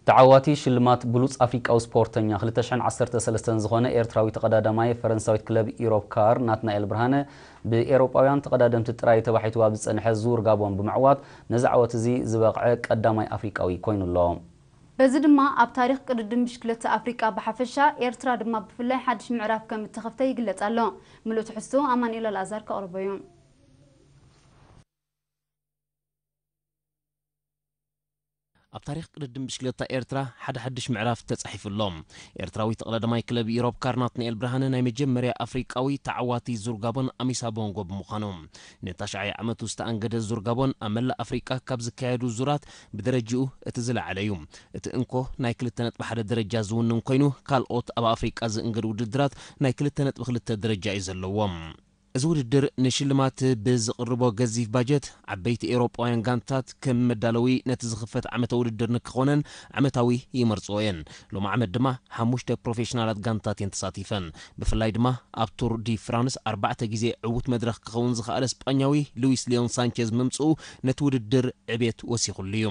ተዓዋቲ ሽልማት ብሉጽ ኣፍሪቃዊ ስፖርተኛ ክልተ ሽሕን ዓሰርተ ሰለስተን ዝኾነ ኤርትራዊ ተቐዳዳማይ ፈረንሳዊት ክለብ ኢሮብ ካር ናትናኤል ብርሃነ፣ ብኤሮጳውያን ተቐዳደምቲ ጥራይ ተባሒቱ ኣብ ዝጸንሐ ዙር ጋቦን ብምዕዋት፣ ነዚ ዓወት እዚ ዝበቕዐ ቀዳማይ ኣፍሪቃዊ ኮይኑ ኣሎ። በዚ ድማ ኣብ ታሪኽ ቅድድም ብሽክለታ ኣፍሪቃ ብሓፈሻ፣ ኤርትራ ድማ ብፍላይ ሓድሽ ምዕራፍ ከም እተኸፍተ ይግለጽ ኣሎ። ምሉእ ትሕዝቶ ኣማኑኤል ኣልኣዛር ከቕርቦ እዩ። ኣብ ታሪኽ ቅድድም ብሽክለታ ኤርትራ ሓደ ሓድሽ ምዕራፍ ተጻሒፉ ኣሎ። ኤርትራዊ ተቐዳዳማይ ክለብ ኢሮብ ካር ናትናኤል ብርሃነ ናይ መጀመርያ ኣፍሪቃዊ ተዓዋቲ ዙር ጋቦን ኣሚሳ ቦንጎ ብምዃኑ፣ ንታሽዓይ ዓመቱ ዝተኣንገደ ዙር ጋቦን ኣብ መላእ ኣፍሪቃ ካብ ዝካየዱ ዙራት ብደረጃኡ እቲ ዝለዓለ እዩ። እቲ እንኮ ናይ ክልተ ነጥቢ ሓደ ደረጃ ዝውንን ኮይኑ፣ ካልኦት ኣብ ኣፍሪቃ ዝእንገዱ ውድድራት ናይ ክልተ ነጥቢ ክልተ ደረጃ እዩ ዘለዎም። እዚ ውድድር ንሽልማት ብዝቕርቦ ገዚፍ ባጀት፣ ዓበይቲ ኤውሮጳውያን ጋንታት ከም መዳለዊ ነቲ ዝኽፈት ዓመታዊ ውድድር ንክኾነን ዓመታዊ ይመርጽኦ እየን። ሎም ዓመት ድማ ሓሙሽተ ፕሮፌሽናላት ጋንታት እየን ተሳቲፈን። ብፍላይ ድማ ኣብ ቱር ዲ ፍራንስ ኣርባዕተ ግዜ ዕዉት መድረኽ ክኸውን ዝኸኣለ ስጳኛዊ ሉዊስ ሊዮን ሳንቸዝ ምምጽኡ ነቲ ውድድር ዕቤት ወሲኹሉ እዩ።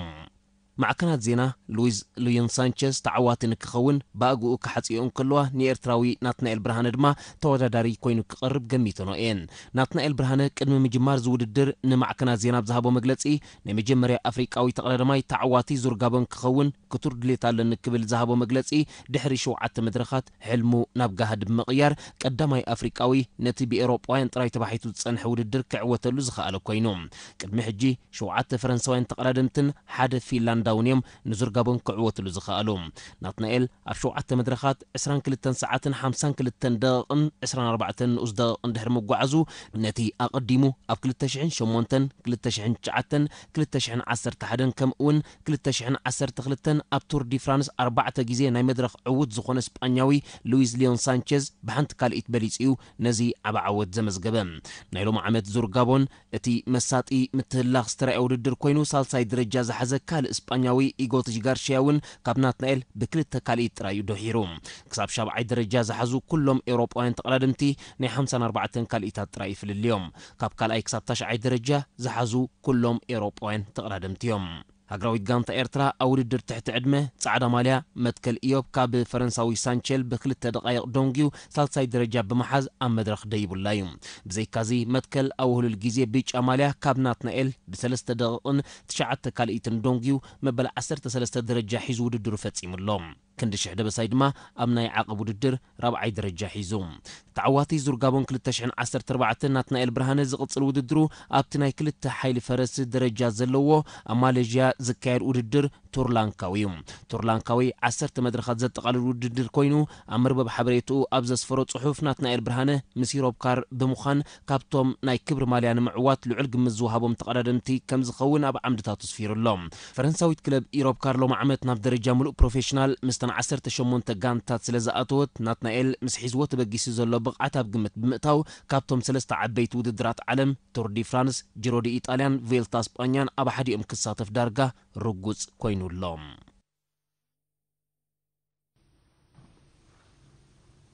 ማዕከናት ዜና፣ ሉዊዝ ሉዮን ሳንቸዝ ተዓዋቲ ንክኸውን ብኣግኡ ክሓጽዮ እንከለዋ፣ ንኤርትራዊ ናትናኤል ብርሃነ ድማ ተወዳዳሪ ኮይኑ ክቐርብ ገሚተኖ እየን። ናትናኤል ብርሃነ ቅድሚ ምጅማር እዚ ውድድር ንማዕከናት ዜና ኣብ ዝሃቦ መግለጺ፣ ናይ መጀመርያ ኣፍሪቃዊ ተቐዳዳማይ ተዓዋቲ ዙር ጋቦን ክኸውን ክቱር ድሌት ኣለኒ ክብል ዝሃቦ መግለጺ፣ ድሕሪ ሸውዓተ መድረኻት ሕልሙ ናብ ጋህዲ ብምቕያር፣ ቀዳማይ ኣፍሪቃዊ ነቲ ብኤውሮጳውያን ጥራይ ተባሒቱ ዝጸንሐ ውድድር ክዕወተሉ ዝኸኣለ ኮይኑ፣ ቅድሚ ሕጂ ሸውዓተ ፈረንሳውያን ተቐዳደምትን ሓደ ፊንላንዳውን እዮም ንዙር ጋቦን ክዕወትሉ ዝኸኣሉ። ናትናኤል ኣብ ሸውዓተ መድረኻት ዕስራን ክልተን ሰዓትን ሓምሳን ክልተን ደቂቕን ዕስራን ኣርባዕተን ንኡስ ደቂቕን ድሕሪ ምጓዓዙ፣ ነቲ ኣቐዲሙ ኣብ ክልተ ሽሕን ሸሞንተን፣ ክልተ ሽሕን ትሽዓተን፣ ክልተ ሽሕን ዓሰርተ ሓደን ከምኡውን ክልተ ሽሕን ዓሰርተ ክልተን ኣብ ቱር ዲ ፍራንስ ኣርባዕተ ግዜ ናይ መድረኽ ዕዉት ዝኾነ ስጳኛዊ ሉዊዝ ሊዮን ሳንቸዝ ብሓንቲ ካልኢት በሊጹ እዩ ነዚ ዓቢ ዓወት ዘመዝገበ። ናይ ሎሚ ዓመት ዙር ጋቦን እቲ መሳጢ ምትህልላኽ ዝተራእየ ውድድር ኮይኑ፣ ሳልሳይ ደረጃ ዝሓዘ ካልእ ስጳኛዊ ኢጎትሽ ጋርሽያ እውን ካብ ናትናኤል ብክልተ ካልኢት ጥራይ እዩ ድሒሩ። ክሳብ ሻብዓይ ደረጃ ዝሓዙ ኩሎም ኤውሮጳውያን ተቐዳደምቲ ናይ ሓምሳን ኣርባዕተን ካልኢታት ጥራይ እዩ ፍልልዮም። ካብ ካልኣይ ክሳብ ታሽዓይ ደረጃ ዝሓዙ ኩሎም ኤውሮጳውያን ተቐዳደምቲ እዮም። ሃገራዊት ጋንታ ኤርትራ ኣብ ውድድር ትሕቲ ዕድመ ጻዕዳ ማልያ መትከል ኢዮብ ካብ ፈረንሳዊ ሳንቸል ብክልተ ደቓይቕ ዶንግዩ ሳልሳይ ደረጃ ብምሓዝ ኣብ መድረኽ ደይቡላ እዩ። ብዘይካዚ መትከል ኣብ ውህሉል ግዜ ብጫ ማልያ ካብ ናትናኤል ብሰለስተ ደቂቕን ትሽዓተ ካልኢትን ዶንግዩ መበል ዓሰርተ ሰለስተ ደረጃ ሒዙ ውድድሩ ፈጺሙ ኣሎ። ክንዲ ሽሕ ደበሳይ ድማ ኣብ ናይ ዓቐብ ውድድር ራብዓይ ደረጃ ሒዙ። ተዓዋቲ ዙር ጋቦን ክልተ ሽሕን ዓሰርተ ኣርባዕተን ናትናኤል ብርሃነ ዝቕጽል ውድድሩ ኣብቲ ናይ ክልተ ሓይሊ ፈረስ ደረጃ ዘለዎ ኣብ ማሌዥያ ዝካየድ ውድድር ቱር ላንካዊ እዩ። ቱር ላንካዊ ዓሰርተ መድረኻት ዘጠቓልል ውድድር ኮይኑ፣ ኣብ መርበብ ሓበሬትኡ ኣብ ዘስፈሮ ጽሑፍ ናትናኤል ብርሃነ ምስ ኢሮብ ካር ብምዃን ካብቶም ናይ ክብሪ ማልያ ንምዕዋት ልዑል ግምት ዝወሃቦም ተቐዳደምቲ ከም ዝኸውን ኣብ ዓምድታቱ ስፊሩ ኣሎ። ፈረንሳዊት ክለብ ኢሮብ ካር ሎም ዓመት ናብ ደረጃ ምሉእ ፕሮፌሽናል ምስተን ዓሰርተ ሸሞንተ ጋንታት ስለ ዝኣተወት፣ ናትናኤል ምስ ሒዝዎ ተበጊሱ ዘሎ ብቕዓት ኣብ ግምት ብምእታው፣ ካብቶም ሰለስተ ዓበይቲ ውድድራት ዓለም ቱር ዲ ፍራንስ፣ ጂሮ ዲ ኢጣልያን ቬልታ ስጳኛን ኣብ ሓዲኦም ክሳተፍ ዳርጋ ርጉጽ ኮይኑ ኣሎ።